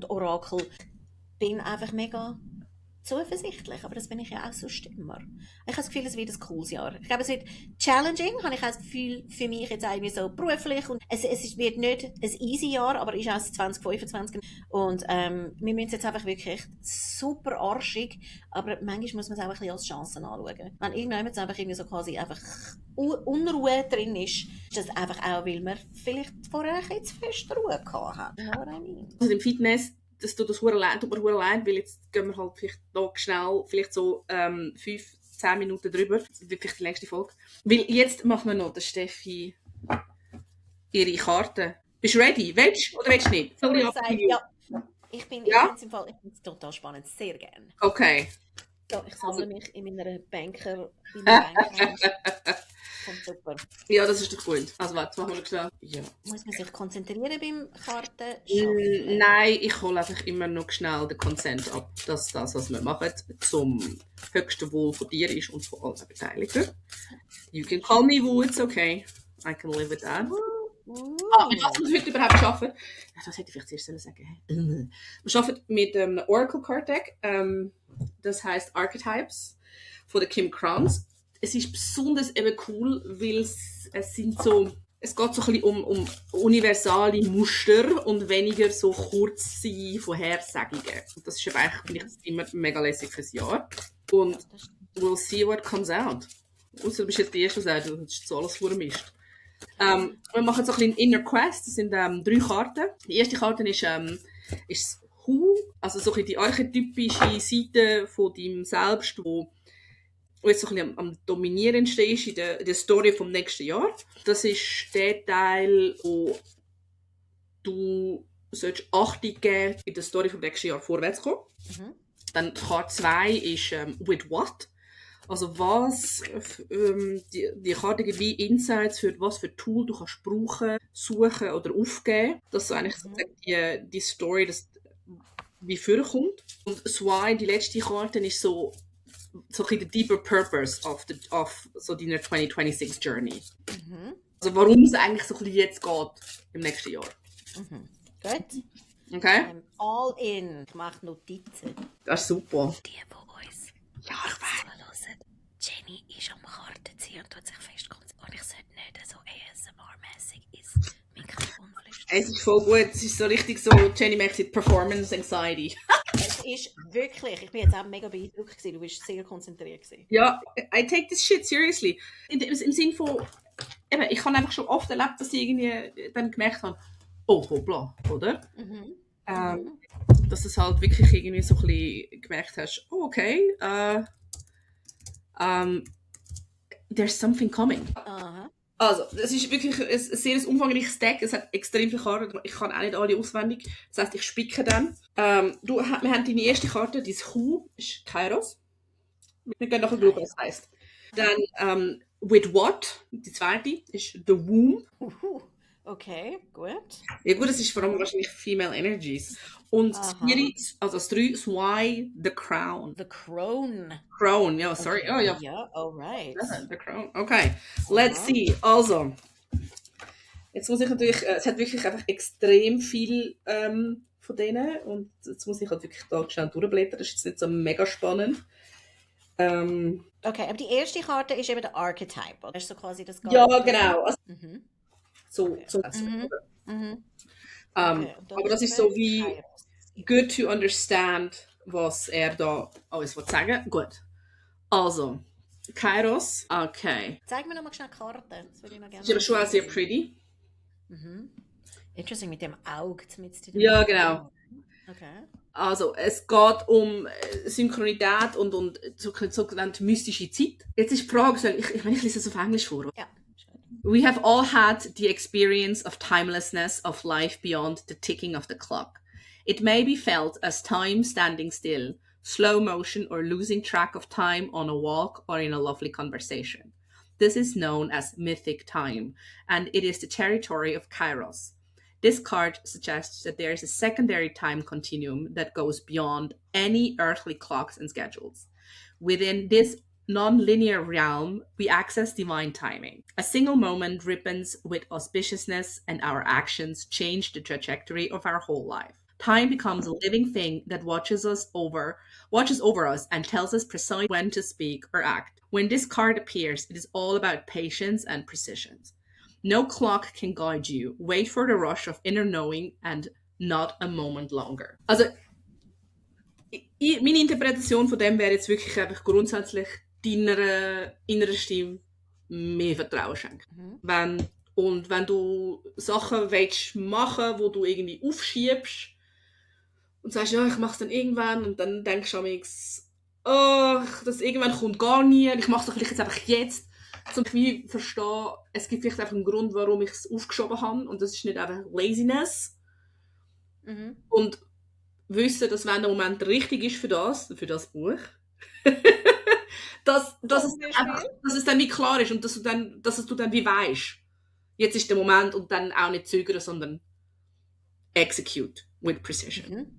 Orakel. Bin einfach mega zuversichtlich, aber das bin ich ja auch sonst immer. Ich habe das Gefühl, es wird ein cooles Jahr. Ich glaube, es wird challenging, habe ich auch das Gefühl, für mich jetzt irgendwie so beruflich und es wird nicht ein easy Jahr, aber ist auch 2025 und wir müssen jetzt einfach wirklich super arschig, aber manchmal muss man es auch ein bisschen als Chancen anschauen. Wenn irgendjemand einfach irgendwie so quasi einfach Unruhe drin ist das einfach auch, weil man vielleicht vorher ein bisschen zu fest Ruhe gehabt hat. You know what I mean? Also im Fitness, das tut mir leid, weil jetzt gehen wir halt vielleicht noch schnell, vielleicht so 5-10 Minuten drüber. Das wird vielleicht die nächste Folge. Weil jetzt machen wir noch der Steffi ihre Karte. Bist du ready? Willst du oder willst du nicht? Soll ich abgeben? Ja. Ich finde es total spannend, sehr gerne. Okay. So, ich sammle mich in meiner Banker. Kommt super. Ja, das ist doch gut. Also warte, machen wir schnell. Ja. Muss man sich konzentrieren beim Karten? Nein, ich hole einfach immer noch schnell den Consent ab, dass das, was wir machen, zum höchsten Wohl von dir ist und von allen Beteiligten. You can call me Woods, okay. I can live with that. Mit was wir heute überhaupt arbeiten? Ja, das hätte ich vielleicht zuerst sagen sollen. Wir arbeiten mit dem Oracle Card Deck. Das heisst Archetypes von der Kim Krans. Es ist besonders eben cool, weil es geht so ein bisschen um universale Muster und weniger so kurze Vorhersagungen. Und das ist eben eigentlich, finde ich, immer mega lässig fürs Jahr. Und we'll see what comes out. Außer du bist jetzt die Erste, die sagt, das ist so alles vermischt. Wir machen so ein bisschen Inner Quest. Das sind 3 Karten. Die erste Karte ist das Who, also so ein die archetypische Seite von deinem Selbst, wo jetzt so ein bisschen am dominierendsten ist in der Story vom nächsten Jahr. Das ist der Teil, wo du Achtung geben in der Story vom nächsten Jahr vorwärts kommen. Dann Karte 2 ist With What? Also was die Karte gibt wie Insights für was für Tool du kannst brauchen, suchen oder aufgeben. Das ist eigentlich die Story, das wie vorkommt. Und das Why, die letzte Karte, ist so ein der deeper purpose of so deiner 2026 Journey. Also warum es eigentlich so ein bisschen jetzt geht im nächsten Jahr. Gut. Okay? All in. Ich mache Notizen. Das ist super. Die von uns. Ja, ich weiß. Jenny ist am Karten ziehen und tut sich fest und ich sollte nicht so ASMR-mäßig ins Mikrofon flüstern. Es ist voll gut. Es ist so richtig so, Jenny merkt it, Performance Anxiety. Es ist wirklich, ich bin jetzt auch mega beeindruckt gewesen, du bist sehr konzentriert gewesen. Ja, I take this shit seriously. Im Sinne von, eben, ich habe einfach schon oft erlebt, dass ich irgendwie dann gemerkt habe, oh, hoppla, oder? Dass du es halt wirklich irgendwie so ein bisschen gemerkt hast, oh, okay, there's something coming. Also, es ist wirklich ein sehr umfangreiches Deck. Es hat extrem viele Karten. Ich kann auch nicht alle auswendig. Das heisst, ich spicke dann. Wir haben deine erste Karte, dein Who, ist Kairos. Wir können nachher schauen, was es heisst. Dann With What, die zweite, ist The Womb. Okay, gut. Ja gut, das ist vor allem wahrscheinlich Female Energies. Und das vierte, also das 3, das Why, The Crown. The Crown. Crown, ja, sorry. Okay. Oh, ja. Ja, alright. The Crown, okay. Let's see. Also, jetzt muss ich natürlich, es hat wirklich einfach extrem viel von denen und jetzt muss ich halt wirklich da schnell durchblättern, das ist jetzt nicht so mega spannend. Okay, aber die erste Karte ist eben der Archetype, oder? Das ist so quasi das Ja, genau. Also, Okay, und Aber das das ist so wäre wie Kairos. good to understand, was er da alles sagen will. Gut. Also, Kairos. Okay. Zeig mir nochmal schnell die Karte, das würde ich noch Das gerne ist aber mal schon auch sehr sehen. pretty. Mhm. Interesting, mit dem Auge mit in der Ja, Mitte. genau. Okay. Also, es geht um Synchronität und sogenannte mystische Zeit. Jetzt ist die Frage, ich meine, ich lese es auf Englisch vor. Ja, schön. We have all had the experience of timelessness of life beyond the ticking of the clock. It may be felt as time standing still, slow motion, or losing track of time on a walk or in a lovely conversation. This is known as mythic time, and it is the territory of Kairos. This card suggests that there is a secondary time continuum that goes beyond any earthly clocks and schedules. Within this non-linear realm, we access divine timing. A single moment rippens with auspiciousness, and our actions change the trajectory of our whole life. Time becomes a living thing that watches over us and tells us precisely when to speak or act. When this card appears, it is all about patience and precision. No clock can guide you. Wait for the rush of inner knowing and not a moment longer. Also, meine Interpretation von dem wäre jetzt wirklich einfach grundsätzlich deiner inneren Stimme mehr Vertrauen schenken. Mhm. Wenn du Sachen willst machen, wo du irgendwie aufschiebst und sagst, ja, ich mache es dann irgendwann und dann denkst du amigs, oh, das irgendwann kommt gar nie, ich mache es doch vielleicht jetzt einfach jetzt, zum Beispiel verstehen, es gibt vielleicht einfach einen Grund, warum ich es aufgeschoben habe und das ist nicht einfach Laziness. Mhm. Und wissen, dass wenn der Moment richtig ist für das Buch, dass es dann wie klar ist und dass du dann wie weißt, jetzt ist der Moment und dann auch nicht zögern, sondern execute with precision. Mhm.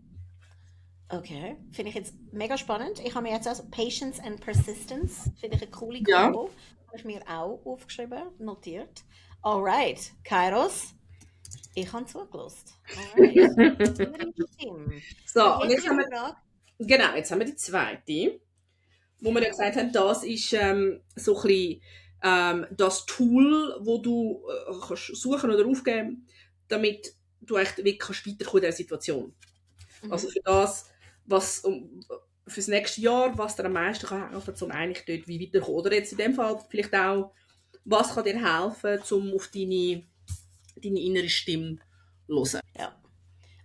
Okay, finde ich jetzt mega spannend. Ich habe mir jetzt also Patience and Persistence, finde ich eine coole Ja. Kombo. Habe ich mir auch aufgeschrieben, notiert. Alright, Kairos, ich habe zugelassen. Alright, innere Stimme. So, Und und jetzt jetzt ist haben die wir, Frage, genau, jetzt haben wir die zweite, wo wir ja gesagt haben, das ist so ein bisschen das Tool, wo du kannst suchen oder aufgeben, damit du echt wirklich kannst weiterkommen in dieser Situation. Also für das, was fürs nächste Jahr, was dir am meisten kann helfen, um eigentlich dort wie weiterkommen. Oder jetzt in dem Fall vielleicht auch, was kann dir helfen, um auf deine innere Stimme zu hören. ja.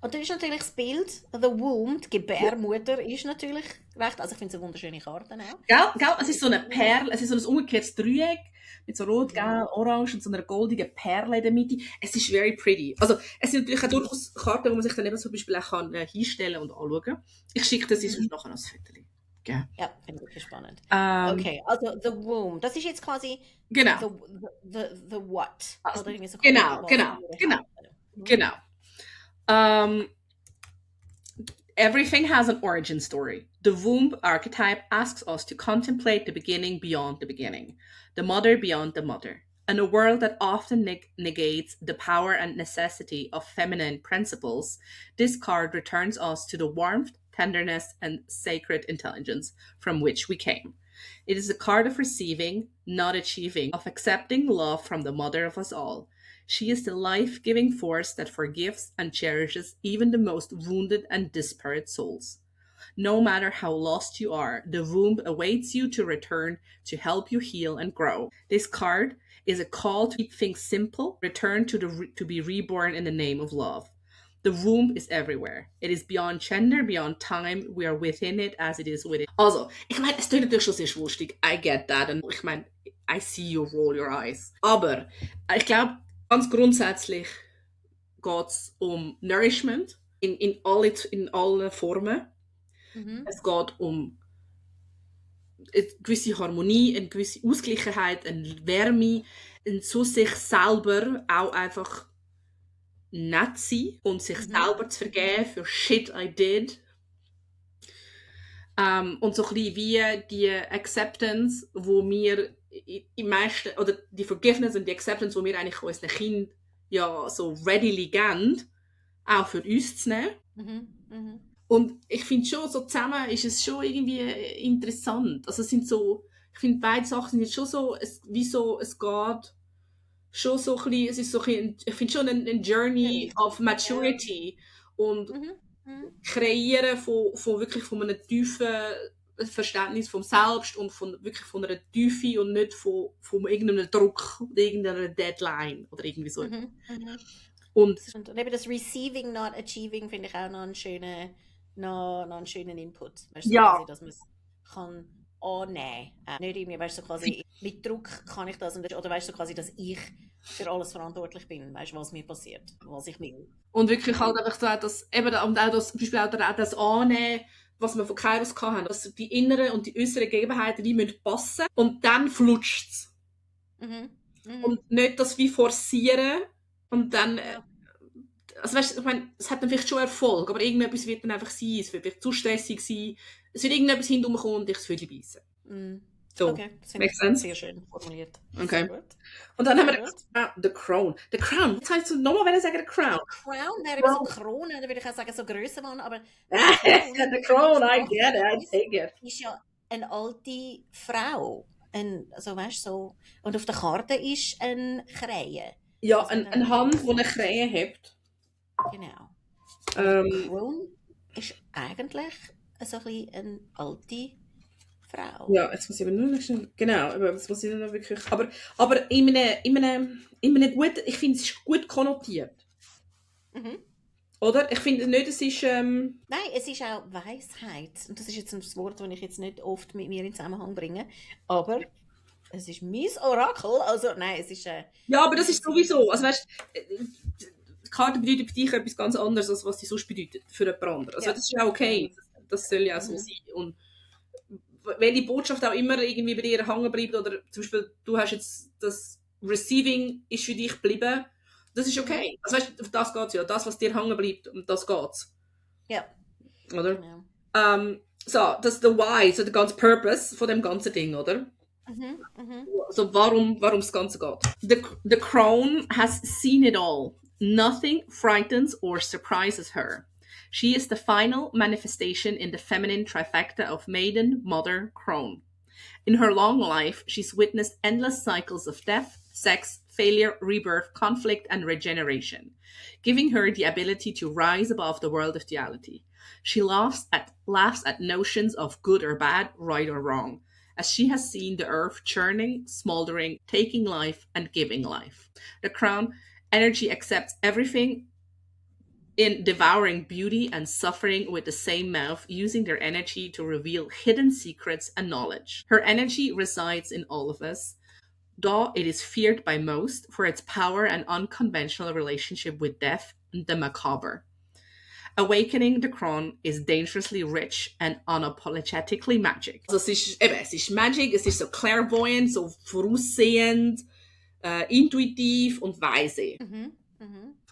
Und dann ist natürlich das Bild, The Womb, die Gebärmutter, ist natürlich recht, also ich finde es eine wunderschöne Karte auch. Gell? Es ist so eine Perle, es ist so ein umgekehrtes Dreieck mit so rot, gelb, orange und so einer goldigen Perle in der Mitte. Es ist very pretty. Also es sind natürlich auch durchaus Karten, wo man sich dann eben zum Beispiel auch kann, hinstellen und anschauen. Ich schicke das sonst nachher als Foto. Okay. Ja, finde ich wirklich spannend. Okay, also The Womb, das ist jetzt quasi Genau. the what? Also, Oder irgendwie so genau. Everything has an origin story. The womb archetype asks us to contemplate the beginning beyond the beginning, the mother beyond the mother. In a world that often negates the power and necessity of feminine principles, this card returns us to the warmth, tenderness, and sacred intelligence from which we came. It is a card of receiving, not achieving, of accepting love from the mother of us all. She is the life-giving force that forgives and cherishes even the most wounded and disparate souls. No matter how lost you are, the womb awaits you to return to help you heal and grow. This card is a call to keep things simple, return to be reborn in the name of love. The womb is everywhere. It is beyond gender, beyond time. We are within it as it is within. Also, ich meine, es klingt natürlich schon sehr schwurstig. I get that. Und ich meine, I see you roll your eyes. Aber ich glaube, ganz grundsätzlich geht es um Nourishment in allen Formen. Mhm. Es geht um eine gewisse Harmonie, eine gewisse Ausgleichheit, eine Wärme, zu sich selber auch einfach nett sein und sich selber zu vergeben für Shit I did. Und so ein bisschen wie die Acceptance, wo wir im meisten, oder die Forgiveness und die Acceptance, wo wir eigentlich unseren Kindern ja so readily geben, auch für uns zu nehmen. Und ich finde schon, so zusammen ist es schon irgendwie interessant. Also es sind so, ich finde beide Sachen sind jetzt schon so, es geht schon so ein bisschen, es ist so ein bisschen, ich finde schon eine Journey of Maturity und Kreieren von wirklich von einem tiefen Verständnis vom Selbst und wirklich von einer Tiefe und nicht von irgendeinem Druck oder irgendeiner Deadline oder irgendwie so. Und Und eben das Receiving, not Achieving, finde ich auch noch einen schönen, noch einen schönen Input. Weißt du, Ja. quasi, dass man es kann annehmen kann. Nicht irgendwie, weißt du, quasi mit Druck kann ich das, oder weißt du, quasi, dass ich für alles verantwortlich bin, weißt du, was mir passiert, was ich will. Und wirklich halt einfach so, dass eben und auch das, zum Beispiel auch das Annehmen, was wir von Kairos hatten, dass die inneren und die äußeren Gegebenheiten, die müssen passen und dann flutscht es. Und nicht das wie forcieren und dann, also weißt, ich meine, es hat dann vielleicht schon Erfolg, aber irgendetwas wird dann einfach sein, es wird vielleicht zu stressig sein, es wird irgendetwas hinterherkommen und ich es würde beißen. So, okay, das finde ich sehr schön formuliert. Okay. Sehr gut. Und dann haben wir The Crown. The Crown, was heißt du nochmal sagen, The Crown? Crown wäre eben so Krone, da würde ich auch sagen, so grösser waren, aber The Crown, I get it, I take it. Ist ja eine alte Frau. Also weißt so, und auf der Karte ist eine Krähe. Ja, eine Hand, die eine Krähe hat. Genau. Crown ist eigentlich so ein bisschen eine alte Frau. Ja, jetzt muss ich aber nur noch schnell, genau, aber jetzt muss ich noch wirklich, aber in einem guten, ich finde, es ist gut konnotiert. Oder? Ich finde nicht, es ist... Nein, es ist auch Weisheit. Und das ist jetzt ein Wort, das ich jetzt nicht oft mit mir in Zusammenhang bringe. Aber es ist mein Orakel. Also, nein, es ist... ja, aber das ist sowieso. Also, weißt die Karte bedeutet für dich etwas ganz anderes, als was sie sonst bedeutet für jemand anderen. Also, das ist ja okay. Das soll ja auch so sein. Und welche Botschaft auch immer irgendwie bei dir hängen bleibt, oder zum Beispiel, du hast jetzt das Receiving ist für dich geblieben, das ist okay. Also weißt du, auf das geht es ja. Das, was dir hängen bleibt, um das geht's. Ja. Oder? Genau. So, das ist der Why, so der ganze Purpose von dem ganzen Ding, oder? So, warum das Ganze geht. The Crown has seen it all. Nothing frightens or surprises her. She is the final manifestation in the feminine trifecta of maiden, mother, crone. In her long life, she's witnessed endless cycles of death, sex, failure, rebirth, conflict, and regeneration, giving her the ability to rise above the world of duality. She laughs at notions of good or bad, right or wrong, as she has seen the earth churning, smoldering, taking life, and giving life. The crown energy accepts everything in devouring beauty and suffering with the same mouth, using their energy to reveal hidden secrets and knowledge. Her energy resides in all of us, though it is feared by most for its power and unconventional relationship with death and the macabre. Awakening the Crown is dangerously rich and unapologetically magic. Also es ist Magic, es ist so clairvoyant, so voraussehend, intuitiv und weise.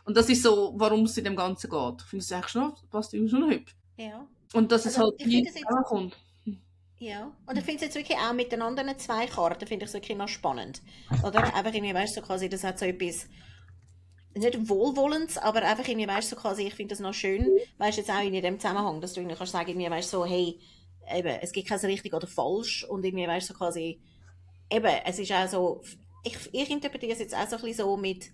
Und das ist so, warum es in dem Ganzen geht. Ich finde es eigentlich schon, passt irgendwie schon hübsch. Ja. Und dass es halt nie kommt. Ja, und ich finde es jetzt wirklich auch mit den anderen zwei Karten, finde ich es wirklich noch spannend. Oder? Einfach irgendwie, weißt du, so quasi, das hat so etwas, nicht Wohlwollens, aber einfach irgendwie, weißt du, so quasi, ich finde das noch schön, weißt du, jetzt auch in dem Zusammenhang, dass du irgendwie kannst sagen, irgendwie, weißt du, so, hey, eben, es gibt kein richtig oder falsch und irgendwie, weißt du, so quasi, eben, es ist auch so, ich interpretiere es jetzt auch so ein bisschen so mit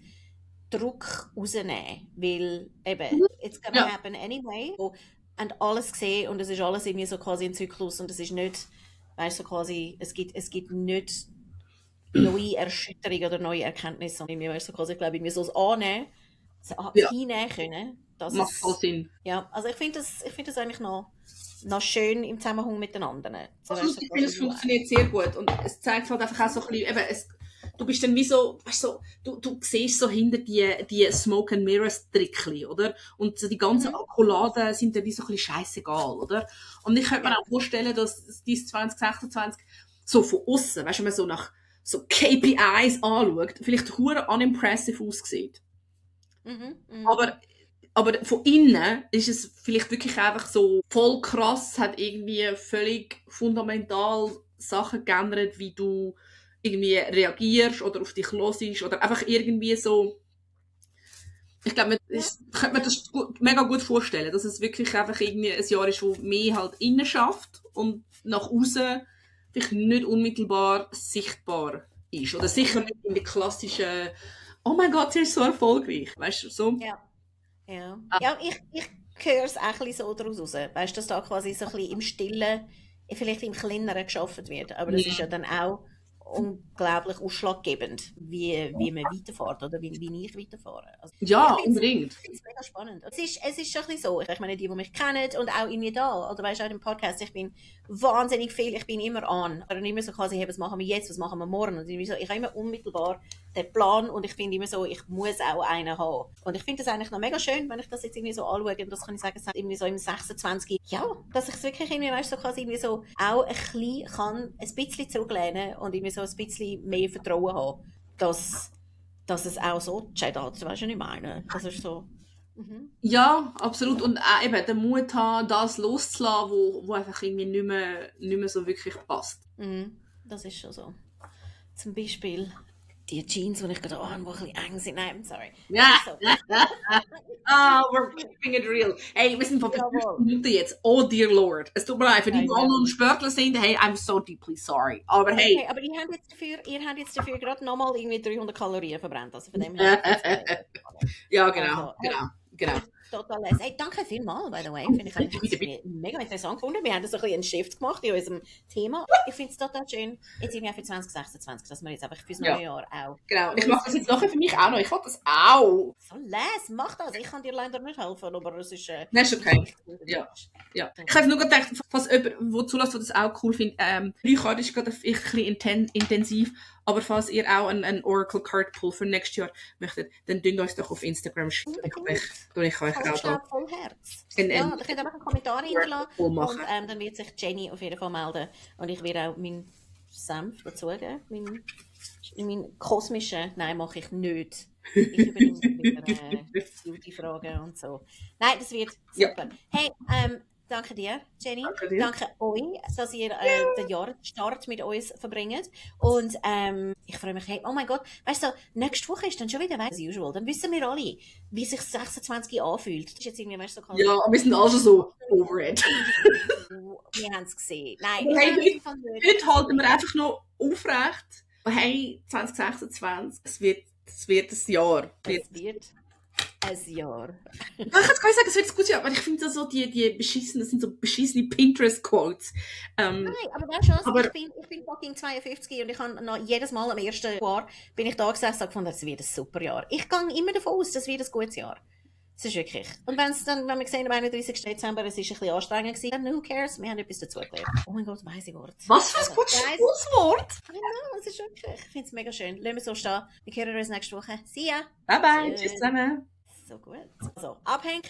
Druck rausnehmen, weil eben, it's gonna happen anyway. Und alles gesehen und es ist alles irgendwie so quasi ein Zyklus und es ist nicht, weißt du, so quasi, es gibt nicht neue Erschütterungen oder neue Erkenntnisse. Und irgendwie, weißt du, so quasi, ich glaube, irgendwie so das Annehmen, das hinnehmen können. Das macht voll Sinn. Ja, also ich finde das eigentlich noch schön im Zusammenhang mit den anderen. So, also, ich finde, es funktioniert sehr gut und es zeigt halt einfach auch so ein bisschen, eben, du bist dann wie so, weißt du, du siehst so hinter die Smoke and Mirrors Trickli, oder? Und so die ganzen Akkuladen sind dann wie so ein bisschen scheissegal, oder? Und ich könnte mir auch vorstellen, dass dieses 2026 so von außen, weißt du, wenn man so nach so KPIs anschaut, vielleicht hure unimpressive aussieht. Aber von innen ist es vielleicht wirklich einfach so voll krass, hat irgendwie völlig fundamental Sachen geändert, wie du irgendwie reagierst oder auf dich hörst oder einfach irgendwie so. Ich glaube, könnte man das mega gut vorstellen, dass es wirklich einfach irgendwie ein Jahr ist, wo mehr halt innen schafft und nach außen vielleicht nicht unmittelbar sichtbar ist. Oder sicher nicht in der klassischen oh mein Gott, sie ist so erfolgreich. Weißt du, so. Ja. Ja, ich höre es auch ein bisschen so daraus raus. Weißt du, dass da quasi so ein bisschen im Stillen, vielleicht im Kleineren geschaffen wird. Aber das ist ja dann auch unglaublich ausschlaggebend, wie man weiterfährt oder wie ich weiterfahre. Also, Ja, ich unbedingt. finde es mega spannend. Es ist schon ein bisschen so. Ich meine, die mich kennen und auch irgendwie da, oder weißt du, auch im Podcast, ich bin wahnsinnig viel, ich bin immer an. Oder nicht mehr so quasi, hey, was machen wir jetzt, was machen wir morgen? Und ich habe immer unmittelbar den Plan und ich finde immer so, ich muss auch einen haben. Und ich finde das eigentlich noch mega schön, wenn ich das jetzt irgendwie so anschaue, und das kann ich sagen, es hat irgendwie so im 26, ja, dass ich es wirklich irgendwie, weißt du, so quasi irgendwie so auch ein bisschen kann, ein bisschen zurücklehnen und irgendwie so ein bisschen mehr Vertrauen haben, dass es auch so steht, weißt du, was ich meine? Das ist so. Ja, absolut. Und auch eben den Mut haben, das loszulassen, wo einfach irgendwie nicht mehr so wirklich passt. Das ist schon so. Zum Beispiel die Jeans, die ich gerade anhabe, die ein bisschen eng sind. Nein, I'm sorry. Ja. So. We're keeping it real. Hey, wir sind von 50 Minuten jetzt. Oh dear Lord. Es tut mir leid, für die, die alle noch im Spörtler sind, hey, I'm so deeply sorry. Aber hey. Okay, aber ihr habt jetzt dafür gerade nochmal irgendwie 300 Kalorien verbrannt. Also von dem her. Ja, genau. Total les. Hey, danke vielmals, by the way. Finde ich eigentlich mega interessant gefunden. Wir haben so ein bisschen einen Shift gemacht in unserem Thema. Ich finde es total schön. Jetzt irgendwie auch für 2026, dass wir jetzt einfach fürs neue Jahr auch. Genau. Ich mache das jetzt nachher für mich auch noch. Ich will das auch. So les, mach das. Ich kann dir leider nicht helfen, aber es ist. Nein, ist okay. Ja. Ich habe nur gedacht, falls jemand, der zulässt, der das auch cool findet, Frühcard ist gerade ein bisschen intensiv, aber falls ihr auch einen Oracle Card Pool für nächstes Jahr möchtet, dann dünnt uns doch auf Instagram schreiben. Ich euch auch da. Voll Herz. Ja, da könnt ihr einfach einen Kommentar hinterlassen und dann wird sich Jenny auf jeden Fall melden und ich werde auch meinen Senf dazugeben. Meinen kosmischen, nein, mache ich nicht. Ich übernehme wieder Beauty-Fragen und so. Nein, das wird super. Hey, danke dir, Jenny. Danke euch, dass ihr den Jahresstart mit uns verbringt. Und ich freue mich, hey, oh mein Gott, weißt du, nächste Woche ist dann schon wieder as usual. Dann wissen wir alle, wie sich 26 anfühlt. Das ist jetzt irgendwie, weißt du, so ja, wir sind alle schon so over it. Wir haben es gesehen. Nein, hey, heute halten wir einfach noch aufrecht. Hey, 2026, es wird ein Jahr. Es wird ein Jahr. Ich kann gar nicht sagen, es wird ein gutes Jahr, aber ich finde so das sind so beschissene Pinterest-Quotes. Nein, aber weißt du was, ich bin fucking 52 und ich habe noch jedes Mal am ersten Jahr bin ich da gesessen und gefunden, es wird ein super Jahr. Ich gehe immer davon aus, das wird ein gutes Jahr. Das ist wirklich. Und wenn wir sehen, am 31. Dezember, es war ein bisschen anstrengend gewesen, dann who cares? Wir haben etwas dazu gelernt. Oh mein Gott, weise Wort. Was für ein gutes Schlusswort? I know, es ist wirklich. Ich finde es mega schön. Lassen wir so stehen. Wir hören uns nächste Woche. See ya. Bye bye. Tschüss zusammen. So gut. Also, abhängen.